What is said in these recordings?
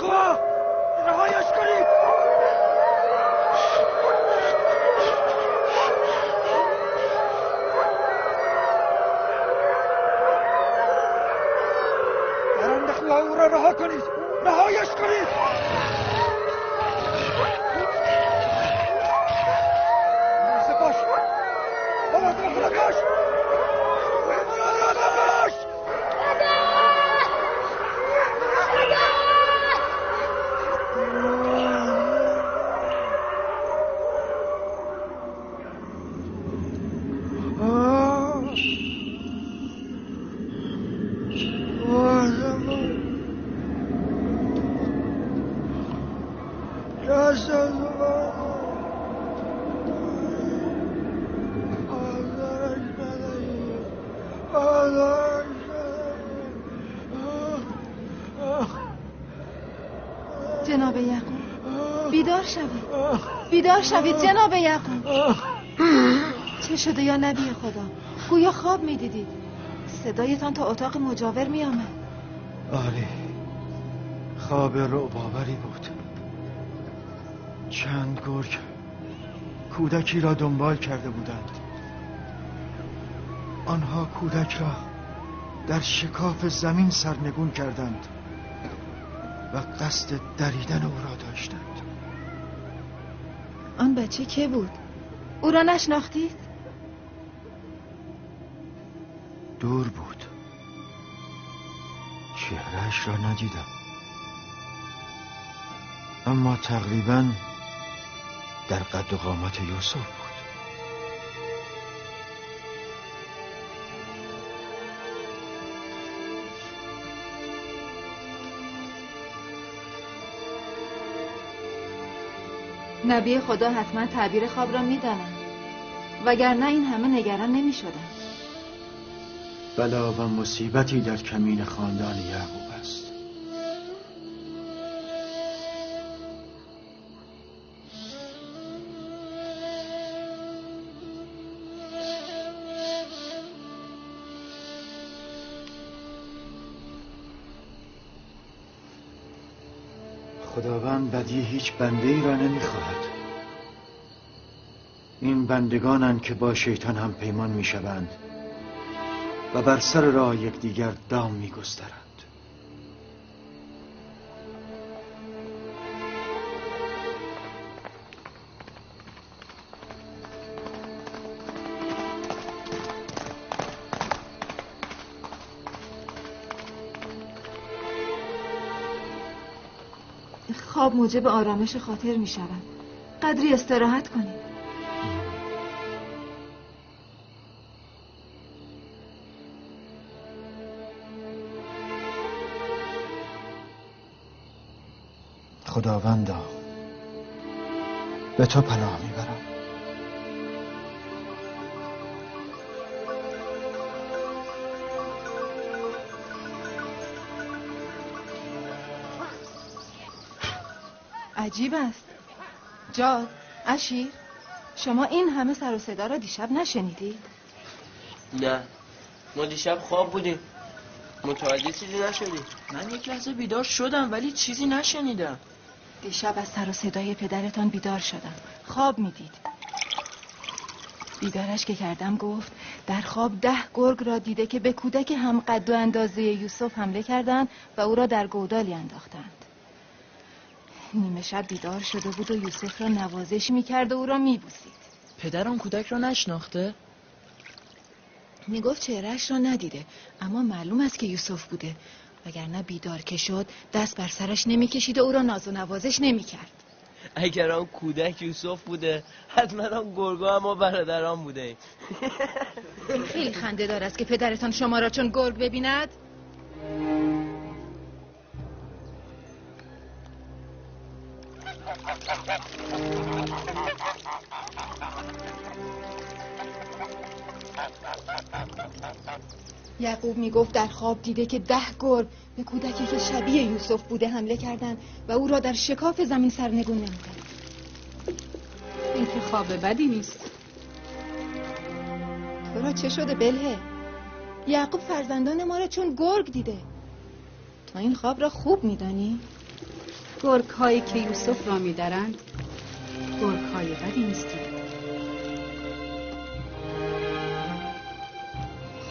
خواه، رهایش کنید. درنده خواه او را رها کنید، رهایش کنید. مواظب باش، مواظب خودت باش، مواظب باش. جناب یعقوب بیدار شوید، بیدار شوید جناب یعقوب. چه شده یا نبی خدا؟ گویا خواب میدیدید. صدایتان تا اتاق مجاور میآمد. آره، خواب رعب‌آوری بود. چند گرگ کودکی را دنبال کرده بودند. آنها کودک را در شکاف زمین سرنگون کردند و قصد دریدن او را داشتند. آن بچه که بود؟ او را نشناختید؟ دور بود، چهرهش را ندیدم، اما تقریباً در قد و قامت یوسف بود. نبی خدا حتما تعبیر خواب را می‌داند، وگرنه این همه نگران نمی‌شدند. بلا و مصیبتی در کمین خاندان یعقوب است. خداوند بدی هیچ بنده ای را نمیخواهد. این بندگانند که با شیطان هم پیمان میشوند و بر سر راه یکدیگر دام میگسترند. خواب موجب آرامش خاطر می شود. قدری استراحت کنید. خداوندا، به تو پناه میبرم. عجیب است. جاد، اشیر، شما این همه سر و صدا را دیشب نشنیدید؟ نه، ما دیشب خواب بودیم، متوجه چیزی نشدیم. من یک لحظه بیدار شدم ولی چیزی نشنیدم. دیشب از سر و صدای پدرتان بیدار شدم. خواب میدید. بیدارش که کردم گفت در خواب 10 گرگ را دیده که به کودک هم قد و اندازه یوسف حمله کردند و او را در گودالی انداختند. نیمه شب بیدار شده بود و یوسف را نوازش میکرد و او را میبوسید. پدر آن کودک را نشناخته؟ میگفت چهرهش را ندیده، اما معلوم است که یوسف بوده، وگرنه بیدار که شد دست بر سرش نمیکشید و او را ناز و نوازش نمیکرد. اگر آن کودک یوسف بوده، حتما آن گرگا هم ما برادران بوده. خیلی خنده دار است که پدرتان شما را چون گرگ ببیند. یعقوب میگفت در خواب دیده که 10 گرگ به کودکی که شبیه یوسف بوده حمله کردند و او را در شکاف زمین سرنگون نمودند. این که خواب بدی نیست. تو را چه شده بلهه؟ یعقوب فرزندان ما را چون گرگ دیده. تو این خواب را خوب میدانی؟ گرگ هایی که یوسف را میدرند گرگ های بدی نیستند.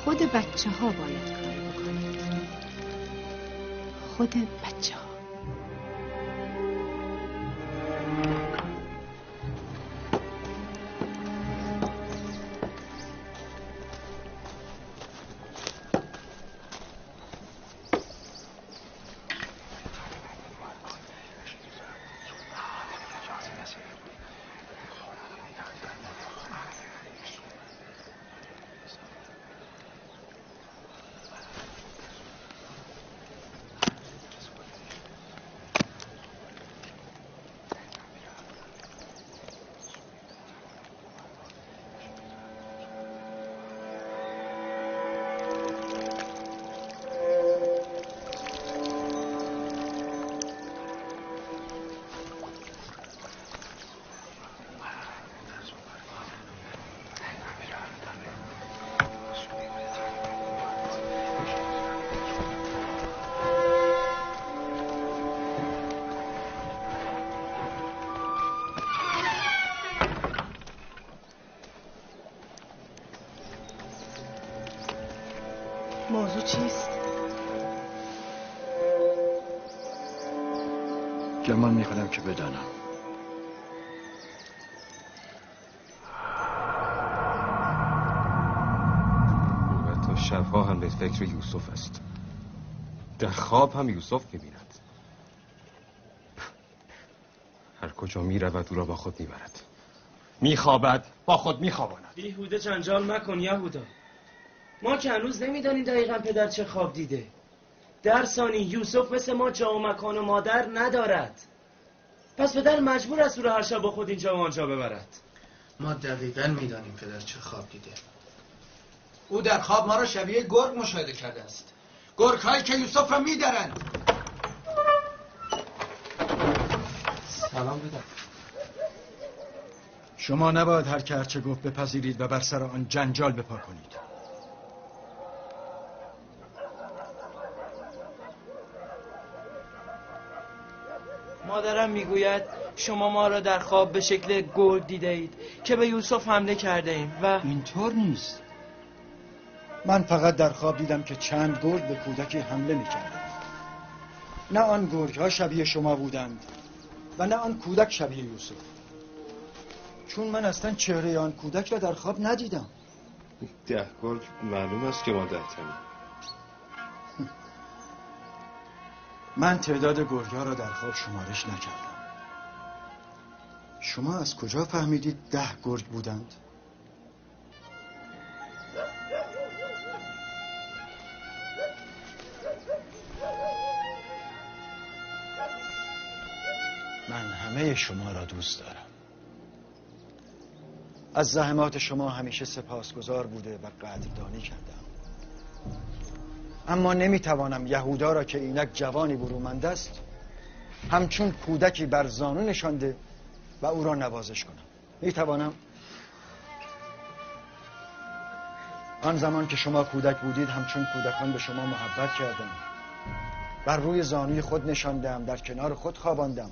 خود بچه ها باید کاری بکنند. خود بچه ها. موضوع چیست؟ گمان میکنم که بدانم. او تا شبها هم به فکر یوسف است. در خواب هم یوسف میبیند. هر کجا میرود او را با خود میبرد. میخوابد با خود میخواباند. بیهوده جنجال مکن یهودا. ما که هنوز نمیدانیم دقیقا پدر چه خواب دیده. در ثانی یوسف مثل ما جا و مکان و مادر ندارد. پس پدر مجبور است او را هر شب با خود اینجا و آنجا ببرد. ما دقیقا میدانیم پدر چه خواب دیده. او در خواب ما را شبیه گرگ مشاهده کرده است. گرگ هایی که یوسف را میدرند. سلام پدر. شما نباید هر که هرچه گفت بپذیرید و بر سر آن جنجال بپا کنید. مادرم میگوید شما ما را در خواب به شکل گرگ دیده اید که به یوسف حمله کرده ایم و اینطور نیست. من فقط در خواب دیدم که چند گرگ به کودکی حمله میکردند. نه آن گرگ ها شبیه شما بودند و نه آن کودک شبیه یوسف. چون من اصلا چهره آن کودک را در خواب ندیدم. 10 گرگ معلوم است که ما 10 تنیم. من تعداد گرگ‌ها را در خواب شمارش نکردم. شما از کجا فهمیدید 10 گرگ بودند؟ من همه شما را دوست دارم. از زحمات شما همیشه سپاسگزار بوده و قدردانی کردم. اما نمیتوانم یهودا را که اینک جوانی برومند است همچون کودکی بر زانو نشانده و او را نوازش کنم. میتوانم؟ آن زمان که شما کودک بودید همچون کودکان به شما محبت کردم، بر روی زانوی خود نشاندم، در کنار خود خواباندم.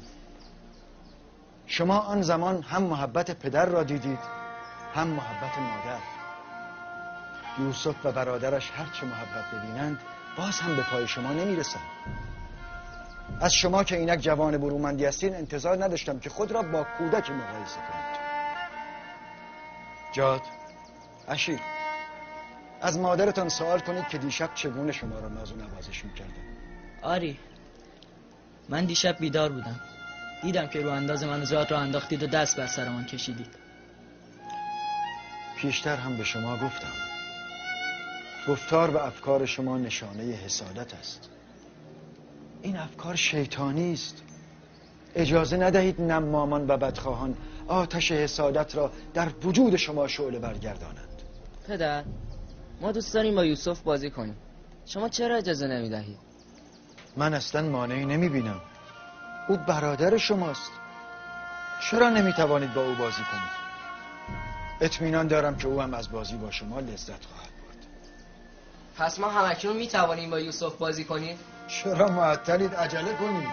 شما آن زمان هم محبت پدر را دیدید هم محبت مادر. یوسف و برادرش هرچه محبت ببینند باز هم به پای شما نمیرسند. از شما که اینک جوان برومندی هستین انتظار نداشتم که خود را با کودک مقایسه کنید. جاد، اشیر، از مادرتان سوال کنید که دیشب چگونه شما را ناز و نوازش میکرده. آری، من دیشب بیدار بودم. دیدم که رو انداز من جاد را انداختید و دست بر سرمان کشیدید. پیشتر هم به شما گفتم گفتار و افکار شما نشانه حسادت است. این افکار شیطانی است. اجازه ندهید نمامان و بدخواهان آتش حسادت را در وجود شما شعله برگردانند. پدر، ما دوست داریم با یوسف بازی کنیم. شما چرا اجازه نمیدهید؟ من اصلا مانعی نمیبینم. او برادر شماست. چرا نمیتوانید با او بازی کنید؟ اطمینان دارم که او هم از بازی با شما لذت خواهد برد. پس ما همکنون میتوانیم با یوسف بازی کنیم؟ چرا معطلید؟ عجله کنید.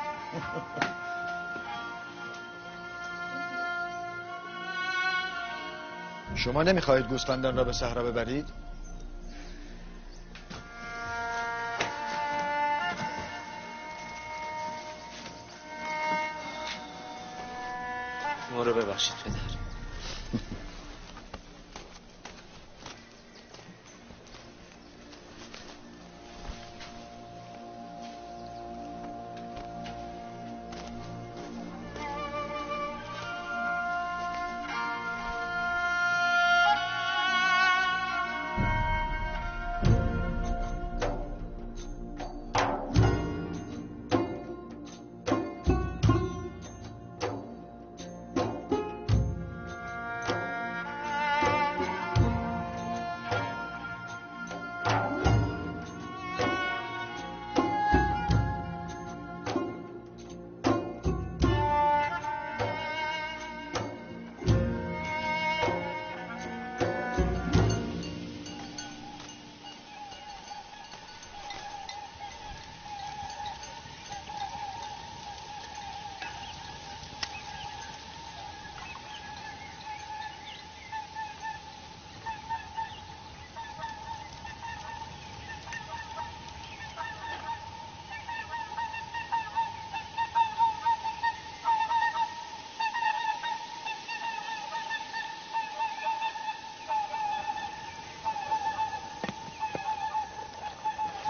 شما نمیخواهید گوسفندان را به صحرا ببرید؟ ما رو ببخشید پدر.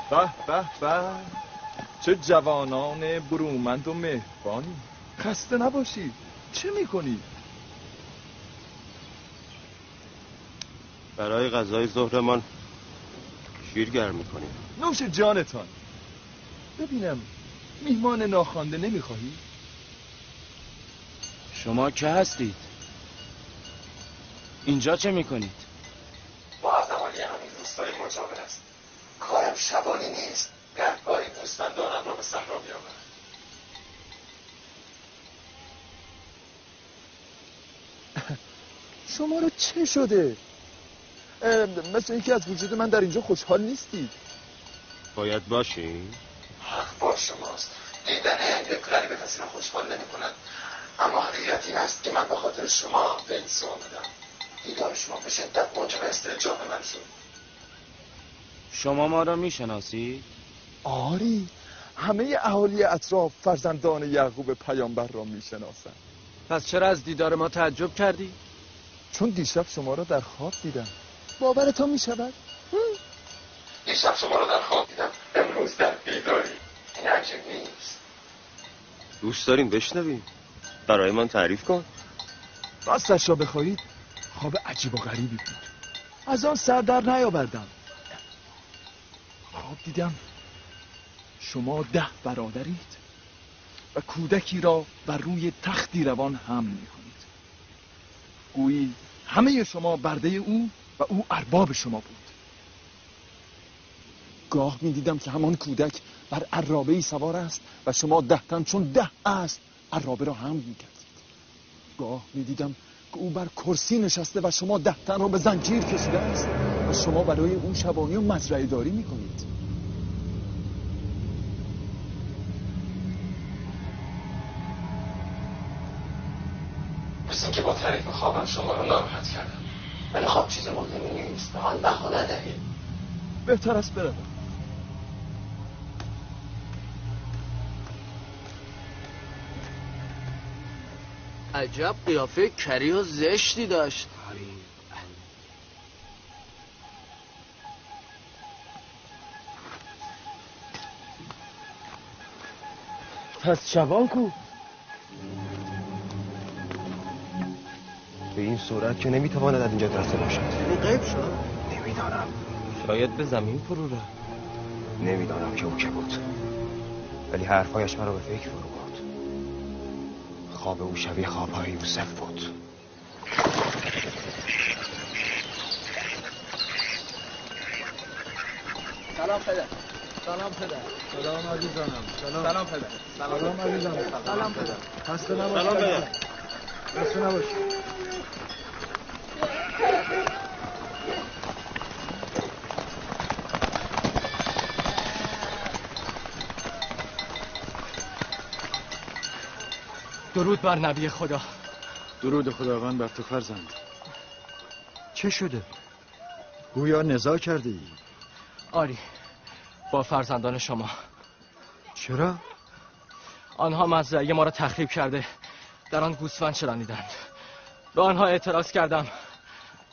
به به به، چه جوانان برومند و مهربانی. خسته نباشید. چه میکنید؟ برای غذای ظهرمان شیر گرم میکنیم. نوش جانتان. ببینم میهمان ناخوانده نمیخواهی؟ شما که هستید؟ اینجا چه میکنید؟ با از اهالی همین روستای مجاور است. کارم شبانی نیست. گهگاهی گوسفندانم را به صحرا میآورم. شما رو چه شده؟ مثل اینکه از وجود من در اینجا خوشحال نیستید. باید باشیم؟ حق با شماست. دیدن یک غریبه کسی را خوشحال نمی کند. اما حقیقت این است که من به خاطر شما به این سو آمدم. دیدار شما به شدت موجب استعجاب من شد. شما ما را میشناسید؟ آری، همه اهالی اطراف فرزندان یعقوب پیامبر را میشناسند. پس چرا از دیدار ما تعجب کردی؟ چون دیشب شما را در خواب دیدم. باورتان میشود؟ دیشب شما را در خواب دیدم، امروز در بیداری. این عجیب نیست؟ دوست داریم بشنویم. برای من تعریف کن. راستش را بخواهید خواب عجیب و غریبی بود. از آن سر در نیاوردم. خواب دیدم شما 10 برادرید و کودکی را بر روی تختی روان حمل می‌کنید. گویی همه شما برده او و او ارباب شما بود. گاه می‌دیدم که همان کودک بر عرابه‌ای سوار است و شما 10 تن چون 10 اسب عرابه را حمل می‌کردید. گاه می‌دیدم که او بر کرسی نشسته و شما 10 تن را به زنجیر کشیده است و شما برای او شبانی و مزرعه داری می‌کنید. مثل اینکه با تعریف خوابم شما را ناراحت کردم. ولی خواب چیز مهمی نیست. به آن بها ندهید. بهتر است بروم. عجب قیافه کریه و زشتی داشت. پس شبان کو؟ به این صورت که نمیتواند از اینجا رفته باشد. یعنی غیب شد؟ نمیدانم. شاید به زمین فرو رفت. نمیدانم که او که بود، ولی حرفهایش مرا به فکر فرو برد. خواب او شبیه خوابهای یوسف بود. سلام پدر. سلام پدر. سلام عزیزانم. سلام. سلام پدر. سلام عزیزانم. سلام پدر. خسته نباشی. سلام پدر. خسته نباشی. درود بر نبی خدا. درود خداوند بر تو فرزند. چه شده؟ گویا نزاع کرده ای؟ آری، با فرزندان شما. چرا؟ آنها مزرعه ما را تخریب کرده، در آن گوسفند چرانیدند. به آنها اعتراض کردم،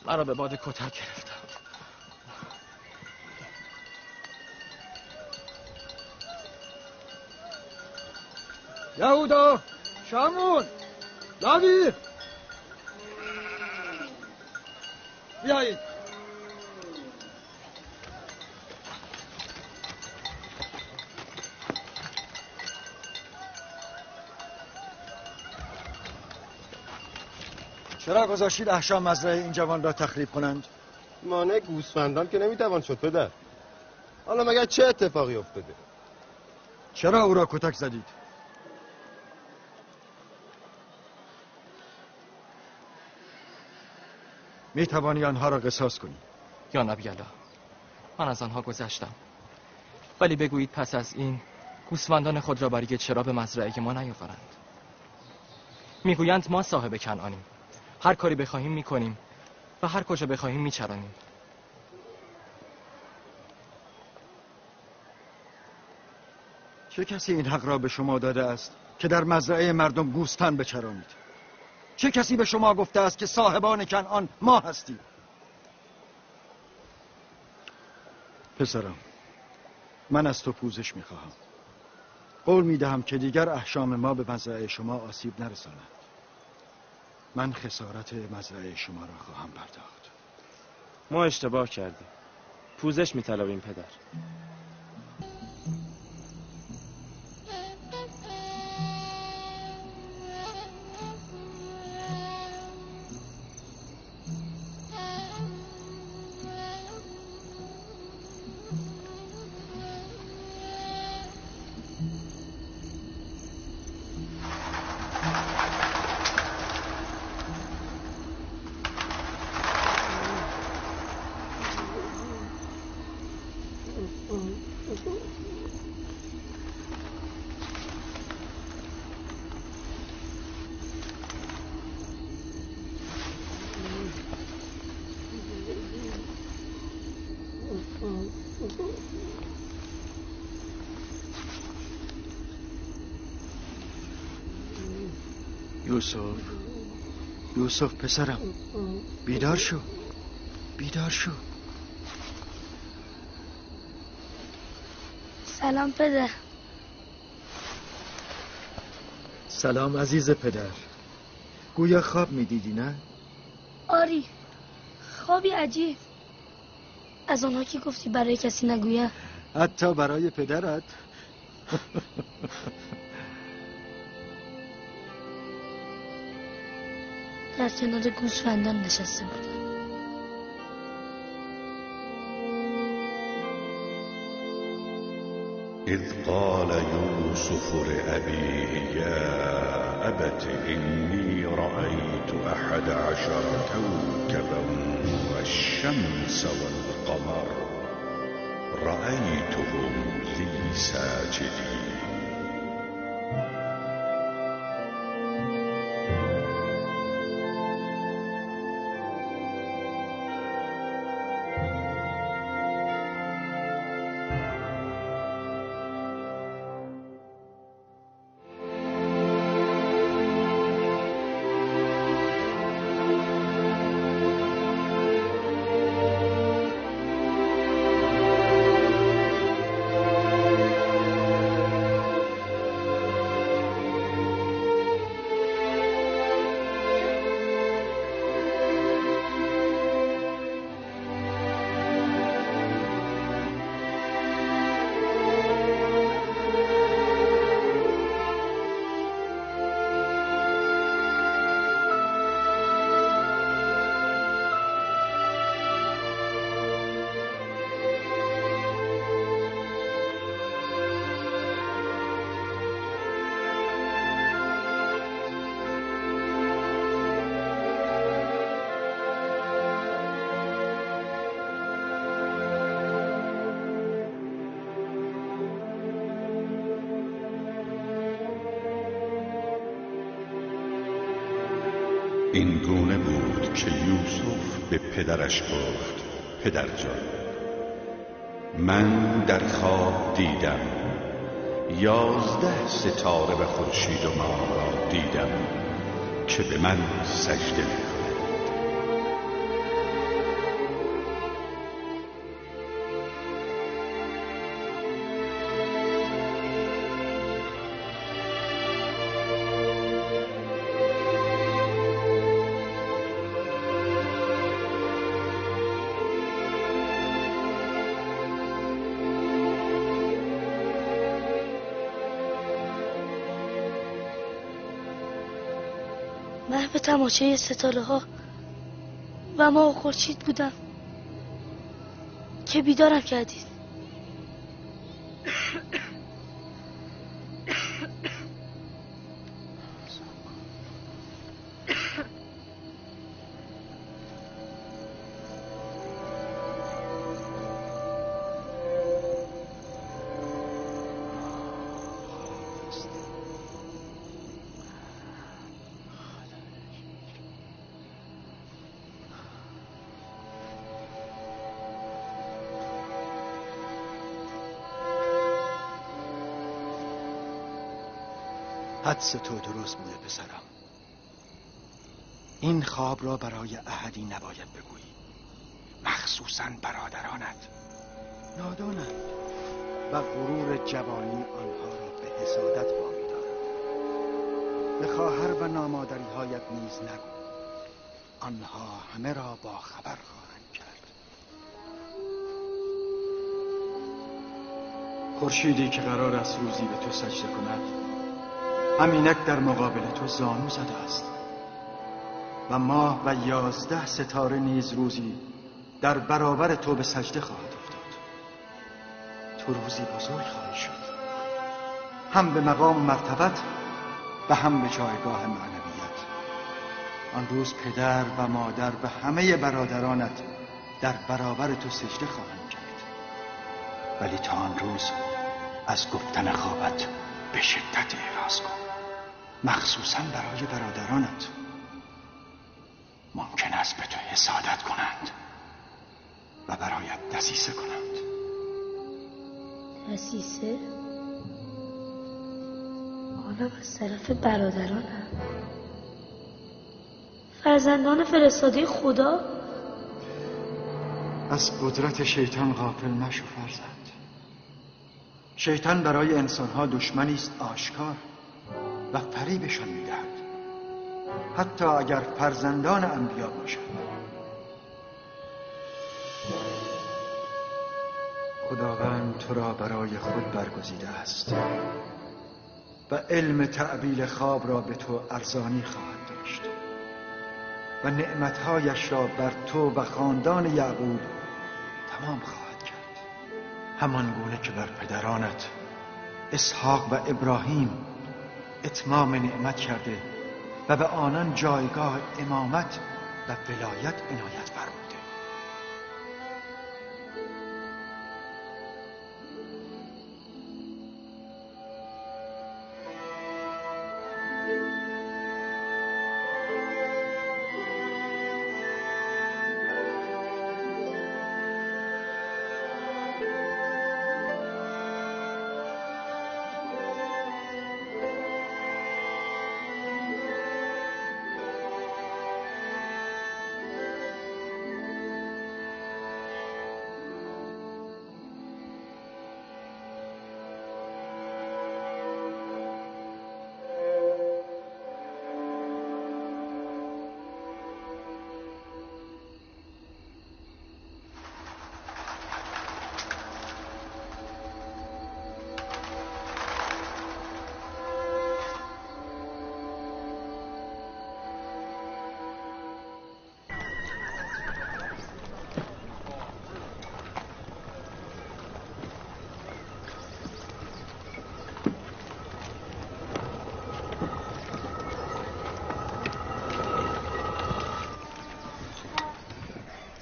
مرا به باد کتک گرفتند. یهودا، شمعون، لاوی، بیایید. چرا گذاشتید احشام مزرعه این جوان را تخریب کنند؟ مانع گوسفندان که نمیتوان شد پدر. حالا مگر چه اتفاقی افتاده؟ چرا او را کتک زدید؟ می توانی آنها را قصاص کنی. یا نبی الله، من از آنها گذشتم، ولی بگویید پس از این گوسفندان خود را برای چرا به مزرعه ما نیاورند؟ میگویند ما صاحب کنعانیم، هر کاری بخواهیم میکنیم و هر کجا بخواهیم میچرانیم. چه کسی این حق را به شما داده است که در مزرعه مردم گوسفند بچرانید؟ چه کسی به شما گفته است که صاحبان کنعان ما هستیم؟ پسرم، من از تو پوزش میخواهم. قول میدهم که دیگر احشام ما به مزرعه شما آسیب نرساند. من خسارت مزرعه شما را خواهم پرداخت. ما اشتباه کردیم، پوزش میطلبیم پدر. یوسف، یوسف پسرم، بیدار شو، بیدار شو. سلام پدر. سلام عزیز پدر. گویا خواب میدیدی نه؟ آری، خوابی عجیب. از آنها که گفتی برای کسی نگویم. حتی برای پدرت؟ در کنار گوسفندان نشسته بودم. اذ قال يوسف لأبيه يا أبت إني رأيت 11 كوكبا والشمس والقمر رأيتهم لي ساجدين. این گونه بود که یوسف به پدرش گفت: پدر جان، من در خواب دیدم 11 ستاره و خورشید و ماه را دیدم که به من سجده می‌کنند. محو تماشای ستاره ها و ما و خورشید بودم که بیدارم کردید. حدس تو درست بوده پسرم. این خواب را برای احدی نباید بگویی، مخصوصا برادرانت. نادانند و غرور جوانی آنها را به حسادت وامی دارد. به خواهر و نامادریهایت نیز نگو، آنها همه را با خبر خواهند کرد. خورشیدی که قرار است روزی به تو سجده کند، همینک در مقابل تو زانو زده است و ماه و 11 ستاره نیز روزی در برابر تو به سجده خواهد افتاد. تو روزی بزرگ خواهی شد، هم به مقام مرتبت و هم به جایگاه معنویت. آن روز پدر و مادر و همه برادرانت در برابر تو سجده خواهند کرد. ولی تا آن روز از گفتن خوابت به شدت اعراض کن، مخصوصا برای برادرانت. ممکن است به تو حسادت کنند و برایت دسیسه کنند. دسیسه؟ آنم از طرف برادرانم، فرزندان فرستاده خدا. از قدرت شیطان غافل مشو فرزند. شیطان برای انسانها دشمنی است آشکار و فریبشان میدهد، حتی اگر فرزندان انبیا باشند. خداوند تو را برای خود برگزیده است و علم تعبیل خواب را به تو ارزانی خواهد داشت و نعمتهایش را بر تو و خاندان یعقوب تمام خواهد کرد، همان گونه که بر پدرانت اسحاق و ابراهیم اتمام نعمت کرده و به آنان جایگاه امامت و ولایت عنایت فرموده.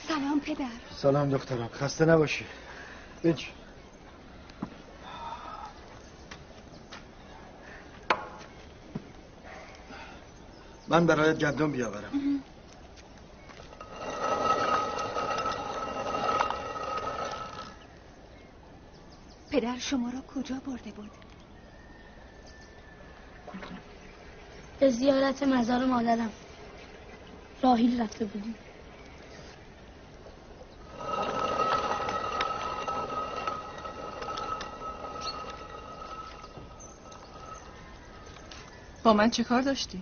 سلام پدر. سلام دخترم، خسته نباشی. بنش. من برایت گندم بیاورم. پدر شما را کجا برده بود؟ به زیارت مزار مادرم راحیل رفته بودیم. با من چه کار داشتی؟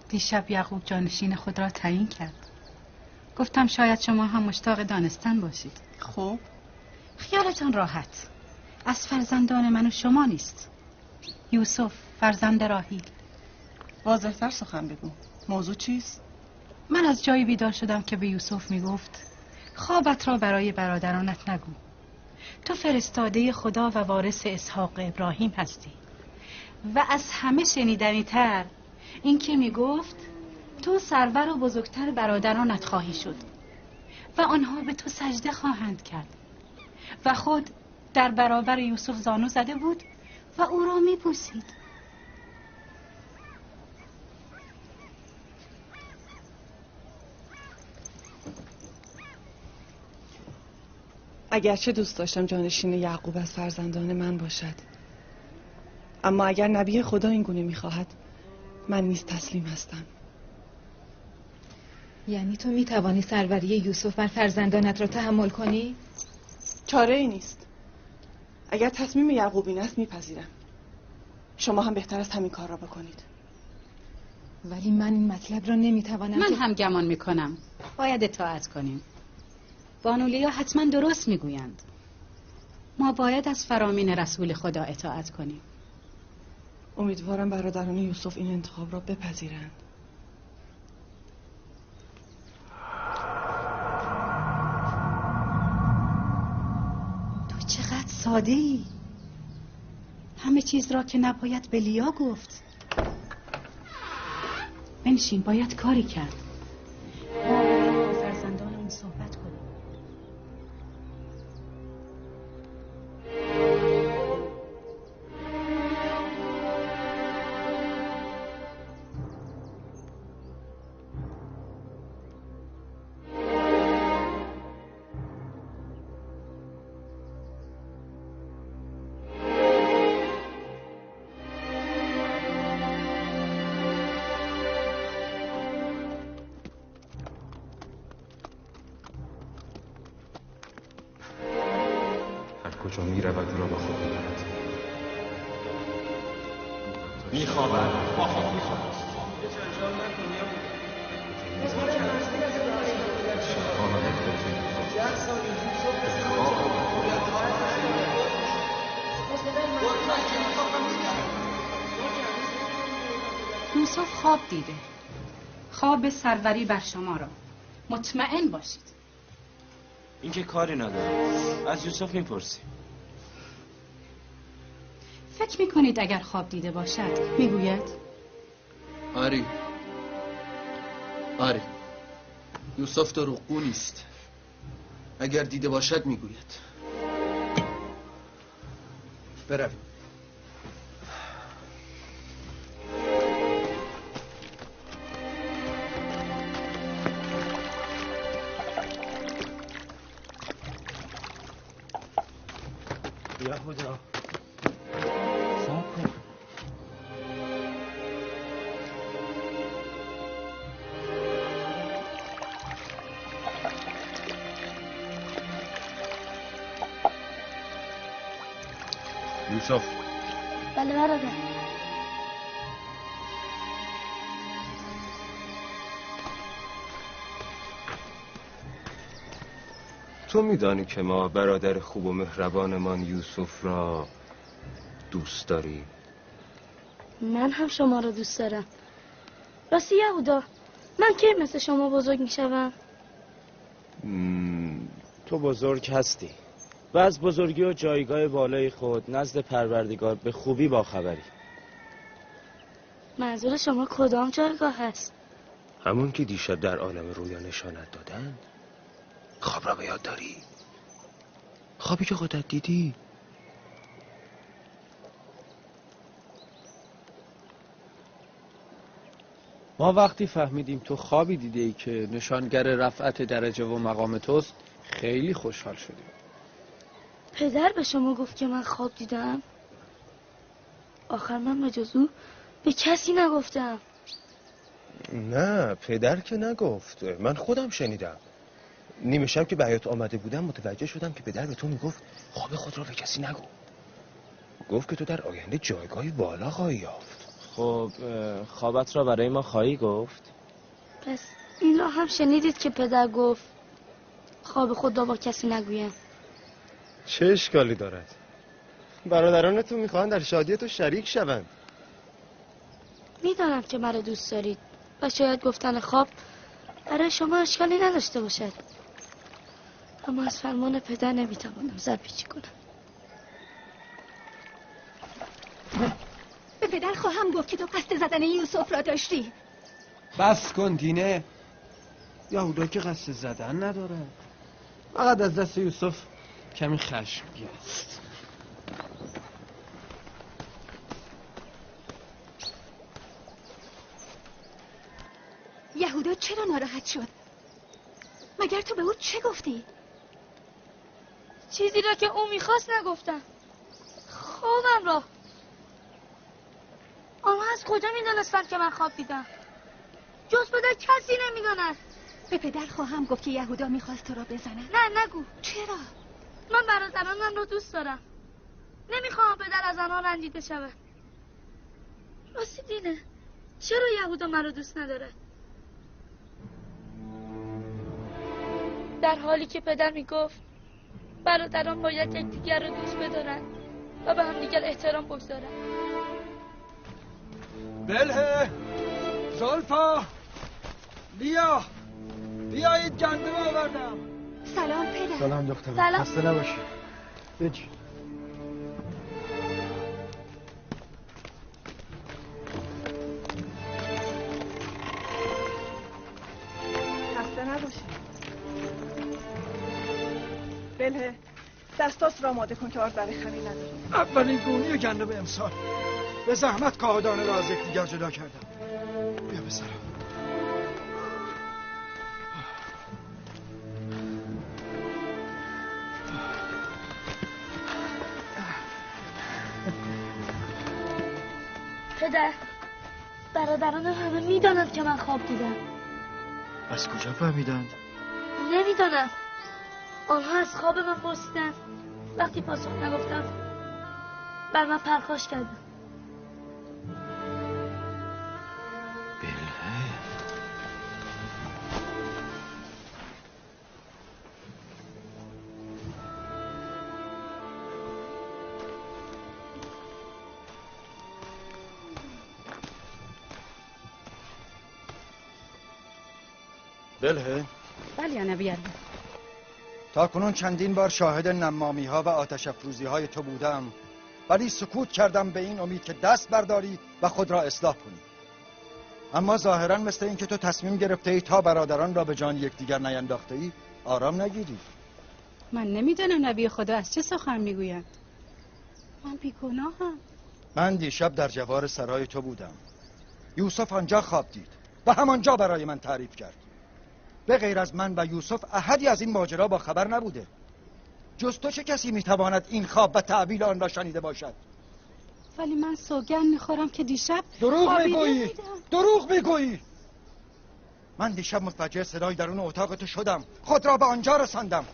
دیشب یعقوب جانشین خود را تعیین کرد. گفتم شاید شما هم مشتاق دانستن باشید. خب خیالتان راحت، از فرزندان من و شما نیست. یوسف فرزند راحیل. واضح‌تر سخن بگو، موضوع چیست؟ من از جایی بیدار شدم که به یوسف میگفت خوابت را برای برادرانت نگو، تو فرستاده خدا و وارث اسحاق ابراهیم هستی. و از همه شنیدنی تر این که میگفت تو سرور و بزرگتر برادرانت خواهی شد و آنها به تو سجده خواهند کرد. و خود در برابر یوسف زانو زده بود و او را میبوسید. اگرچه دوست داشتم جانشین یعقوب از فرزندان من باشد، اما اگر نبی خدا این گونه میخواهد من نیز تسلیم هستم. یعنی تو میتوانی سروری یوسف بر فرزندانت را تحمل کنی؟ چاره ای نیست. اگر تصمیم یعقوب این است میپذیرم. شما هم بهتر است همین کار را بکنید. ولی من این مطلب را نمیتوانم. من هم گمان میکنم باید اطاعت کنیم. بانولیا حتما درست میگویند. ما باید از فرامین رسول خدا اطاعت کنیم. امیدوارم برادران یوسف این انتخاب را بپذیرند. تو چقدر ساده ای. همه چیز را که نباید به لیا گفت. بنشین، باید کاری کرد. ما باید با فرزندانمون صحبت کنیم. کجا می رود او را با خود میبرد. میخوابد، با خود میخوابد. یوسف خواب دیده، خواب سروری بر شما را. مطمئن باشید. این که کاری نداره، از یوسف میپرسیم. فکر میکنید اگر خواب دیده باشد میگوید؟ آری آری، یوسف دروغگو نیست. اگر دیده باشد میگوید. برویم. یهودا صبر کن. یوسف. بله برادر. تو میدانی که ما برادر خوب و مهربانمان یوسف را دوست داریم. من هم شما را دوست دارم. راستی یهودا، من کی مثل شما بزرگ میشوم؟ تو بزرگ هستی و از بزرگی و جایگاه بالای خود نزد پروردگار به خوبی باخبری. منظور شما کدام جایگاه هست؟ همون که دیشب در عالم رویا نشانت دادند. خواب را به یاد داری؟ خوابی که خودت دیدی؟ ما وقتی فهمیدیم تو خوابی دیده ای که نشانگر رفعت درجه و مقام توست خیلی خوشحال شدیم. پدر به شما گفت که من خواب دیدم؟ آخر من به جز او به کسی نگفتم. نه پدر که نگفت، من خودم شنیدم. نیمه شب که به حیاط آمده بودم متوجه شدم که پدر به تو میگفت خواب خود را به کسی نگو. گفت که تو در آینده جایگاهی بالا خواهی یافت. خب خوابت را برای ما خواهی گفت؟ پس این را هم شنیدید که پدر گفت خواب خود را با کسی نگویم. چه اشکالی دارد؟ برادران تو میخواهند در شادی تو شریک شوند. میدانم که مرا دوست دارید و شاید گفتن خواب برای شما اشکالی نداشته باشد، اما از فرمان پدر نمیتوانم سرپیچی کنم. به پدر خواهم گفت که تو قصد زدن یوسف را داشتی. بس کن دینه، یهودا که قصد زدن نداره، فقط از دست یوسف کمی خشمگین است. یهودا چرا ناراحت شد؟ مگر تو به او چه گفتی؟ چیزی را که او میخواست نگفتم، خوابم را. آنها از کجا میدانستند که من خواب دیدم؟ جز پدر کسی نمیداند. به پدر خواهم گفت که یهودا میخواست تو را بزند. نه نگو. چرا؟ من برادرانم را دوست دارم، نمیخواهم پدر از آنها رنجیده شود. راستی دینه، چرا یهودا مرا دوست ندارد؟ در حالی که پدر میگفت برادران باید یکدیگر را دوست بدارند و به همدیگر احترام بگذارند. بله زلفا، لیا، بیایید گندم آوردم. سلام پدر. سلام دخترم. خسته نباشی. بجی. خسته نباشی. بله دستات را آماده کن که آرد برای خمیر نداریم. اولین گونی گندم امسال. به زحمت کاهدانه را از یکدیگر جدا کردم. بیا پسرم. پدر، برادرانم همه میدانند که من خواب دیدم. از کجا فهمیدند؟ نمیدانم. آنها از خواب من پرسیدند. وقتی پاسخ نگفتم بر من پرخاش کردند. بله؟ بله نبی الله. تا کنون چندین بار شاهد نمامی ها و آتش افروزی های تو بودم، ولی سکوت کردم به این امید که دست برداری و خود را اصلاح کنی. اما ظاهرا مثل اینکه تو تصمیم گرفته ای تا برادران را به جان یکدیگر نینداخته ای آرام نگیری. من نمیدانم نبی خدا از چه سخن میگویند. من بیگناهم. من دیشب در جوار سرای تو بودم. یوسف آنجا خواب دید و همانجا برای من تعریف کرد. به غیر از من و یوسف احدی از این ماجرا با خبر نبوده. جز تو چه کسی میتواند این خواب و تعبیل آن را شنیده باشد؟ ولی من سوگند میخورم که دیشب دروغ میگویی. دروغ میگویی. من دیشب متوجه صدای درون اتاق تو شدم، خود را به آنجا رساندم،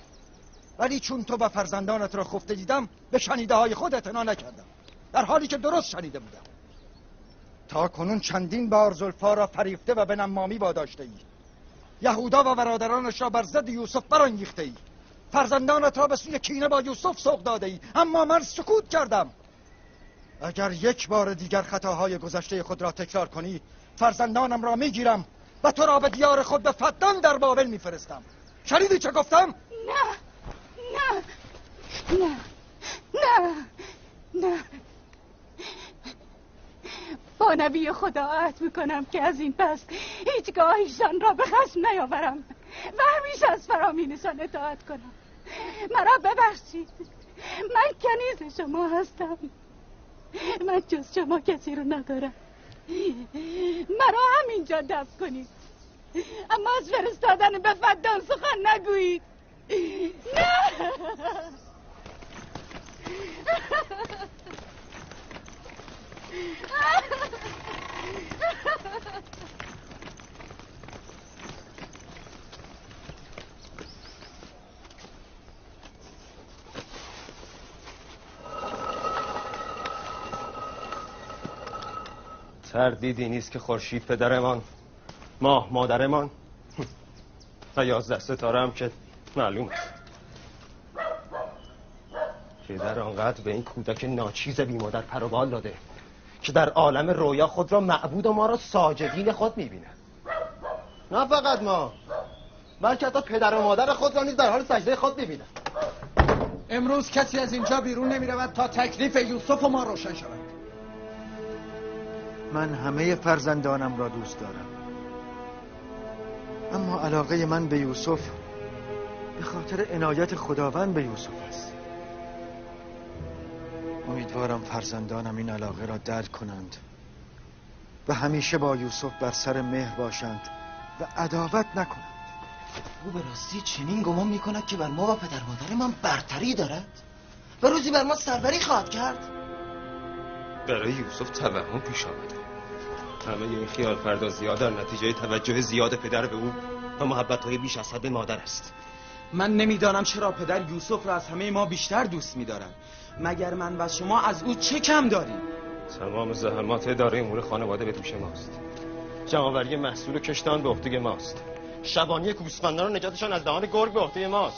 ولی چون تو و فرزندانت را خفته دیدم به شنیده های خود اعتنا نکردم، در حالی که درست شنیده بودم. تا کنون چندین بار زلفا را فریفته و به نمامی واداشته ای. یهودا و برادرانش را بر ضد یوسف برانگیخته ای. فرزندانت را به سوی کینه با یوسف سوق داده ای، اما من سکوت کردم. اگر یک بار دیگر خطاهای گذشته خود را تکرار کنی، فرزندانم را میگیرم و تو را به دیار خود به فدان در بابل میفرستم. شنیدی چه گفتم؟ نه نه نه نه نه. با نبی خدا عهد میکنم که از این پس هیچگاه ایشان را به خشم نیاورم و همیشه از فرامینشان اطاعت کنم. مرا ببخشید، من کنیز شما هستم. من جز شما کسی رو ندارم. مرا همینجا دفن کنید، اما از فرستادن به فدان سخن نگویید. نه. تردیدی نیست که خورشید پدرمان، ماه مادرمان و 11 ستاره هم که معلوم است. پدر آنقدر به این کودک ناچیز بی مادر پر و بال داده که در عالم رویا خود را معبود و ما را ساجدین خود می‌بیند. نه فقط ما، بلکه حتی پدر و مادر خود را نیز در حال سجده خود می‌بیند. امروز کسی از اینجا بیرون نمی‌رود تا تکلیف یوسف و ما روشن شود. من همه فرزندانم را دوست دارم، اما علاقه من به یوسف به خاطر عنایت خداوند به یوسف است. امیدوارم فرزندانم این علاقه را درک کنند و همیشه با یوسف بر سر مهر باشند و عداوت نکنند. او به راستی چنین گمان می‌کند که بر ما و پدر مادر من برتری دارد و روزی بر ما سروری خواهد کرد. برای یوسف توهم پیش آمده. همه این خیال پردازی‌ها در نتیجه توجه زیاد پدر به او و محبت‌های بیش از حد مادر است. من نمیدانم چرا پدر یوسف را از همه ما بیشتر دوست می‌دارد. مگر من و شما از او چه کم داریم؟ تمام زحمات اداره امور خانواده به دوش ماست. جمع‌آوری محصول و کشتان به عهده ماست. شبانی گوسفندان و نجاتشان از دهان گرگ به عهده ماست.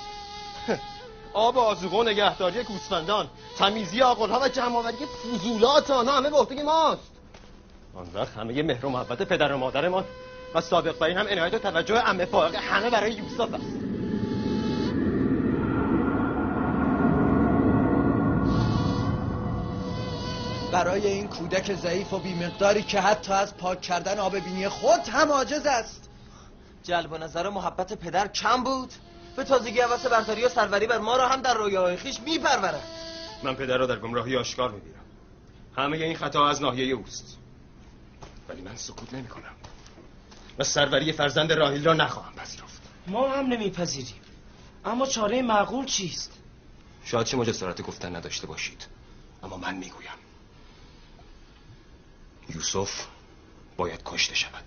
آب آذوقه و نگهداری گوسفندان، تمیزی آغل‌ها و جمع‌آوری فضولات آنها همه به عهده ماست. آن وقت همه مهر و محبت پدر و مادرمان و سابق بر این هم عنایت و توجه عمه فائقه همه برای یوسف است. برای این کودک ضعیف و بی‌مقداری که حتی از پاک کردن آب بینی خود هم عاجز است. جلب نظر و محبت پدر کم بود، به تازگی هوس برتری و سروری بر ما را هم در رویاهای خویش می‌پرورد. من پدر را در گمراهی آشکار می‌بینم. همه این خطا از ناحیه اوست، ولی من سکوت نمی‌کنم و سروری فرزند راحیل را نخواهم پذیرفت. ما هم نمی‌پذیریم، اما چاره معقول چیست؟ شاید شما جسارت گفتن نداشته باشید، اما من میگویم یوسف باید کشته شود.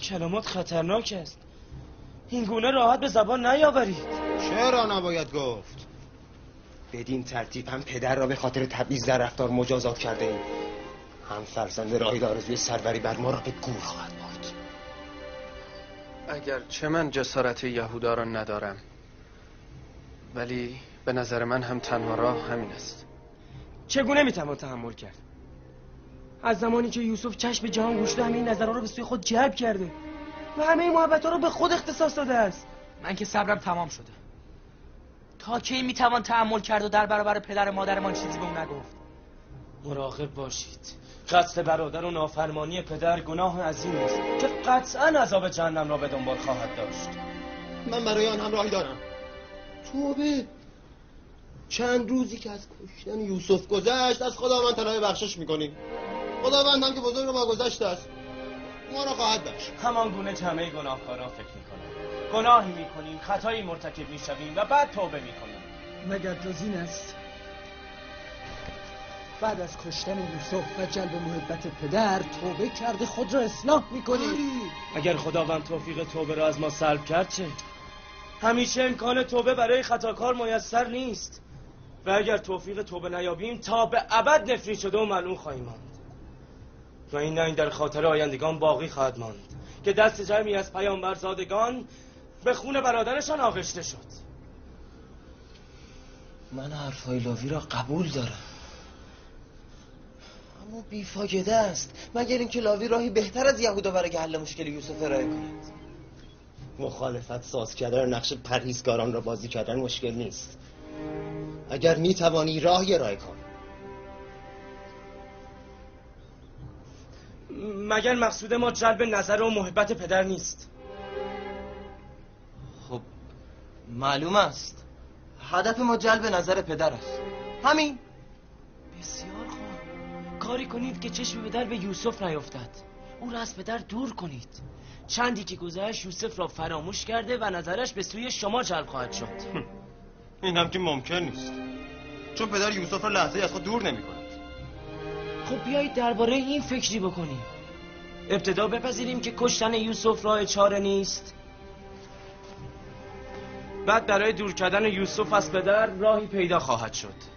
کلمات خطرناک است. این گونه راحت به زبان نیاورید. چرا نباید گفت؟ بدین ترتیب هم پدر را به خاطر تبعیض در رفتار مجازات کرده ایم، هم فرزند راحیل آرزوی سروری بر ما را به گور خواهد برد. اگر چه من جسارت یهودا را ندارم، ولی به نظر من هم تنها راه همین است. چگونه میتوان تحمل کرد؟ از زمانی که یوسف چشم جهان گشوده همه این نظرها رو به سوی خود جلب کرده و همه این محبت‌ها رو به خود اختصاص داده است. من که صبرم تمام شده. تا کی میتوان تحمل کرد و در برابر پدر مادرمان چیزی به او نگفت؟ مراقب باشید. قتل برادر و نافرمانی پدر گناه عظیم است که قطعاً عذاب جهنم را به دنبال خواهد داشت. من برای آن هم راهی دارم. توبه. چند روزی که از کشتن یوسف گذشت از خداوند طلب بخشش میکنیم. خداوند هم که بزرگ با گذشته است ما را خواهد بخشید. همان گونه که همه گناهکاران فکر میکنند. گناهی میکنیم، خطایی مرتکب میشویم و بعد توبه میکنیم. مگر جز این است؟ بعد از کشتن یوسف و جلب محبت پدر توبه کرده خود را اصلاح میکنی. اگر خداوند توفیق توبه را از ما سلب کرد چه؟ همیشه امکان توبه برای خطاکار میسر نیست و اگر توفیق توبه نیابیم تا به ابد نفرین شده و ملعون خواهیم ماند و این ننگ در خاطر آیندگان باقی خواهد ماند که دست جمعی از پیامبرزادگان به خون برادرشان آغشته شد. من حرفهای لاوی را قبول دارم، اما بیفایده است، مگر اینکه لاوی راهی بهتر از یهودا برای حل مشکل یوسف ارائه کند. مخالفت ساز کردن و نقش پرهیزکاران را بازی کردن مشکل نیست. اگر میتوانی راهی ارائه کن. مگر مقصود ما جلب نظر و محبت پدر نیست؟ معلوم است. هدف ما جلب نظر پدر است. همین. بسیار خوب. کاری کنید که چشم پدر به یوسف نیفتد. او را از پدر دور کنید. چندی که گذشت یوسف را فراموش کرده و نظرش به سوی شما جلب خواهد شد. این هم که ممکن نیست، چون پدر یوسف را لحظه از خود دور نمی کند. خب بیایید درباره این فکری بکنیم. ابتدا بپذیریم که کشتن یوسف راه چاره نیست. بعد برای دور کردن یوسف از پدر راهی پیدا خواهد شد.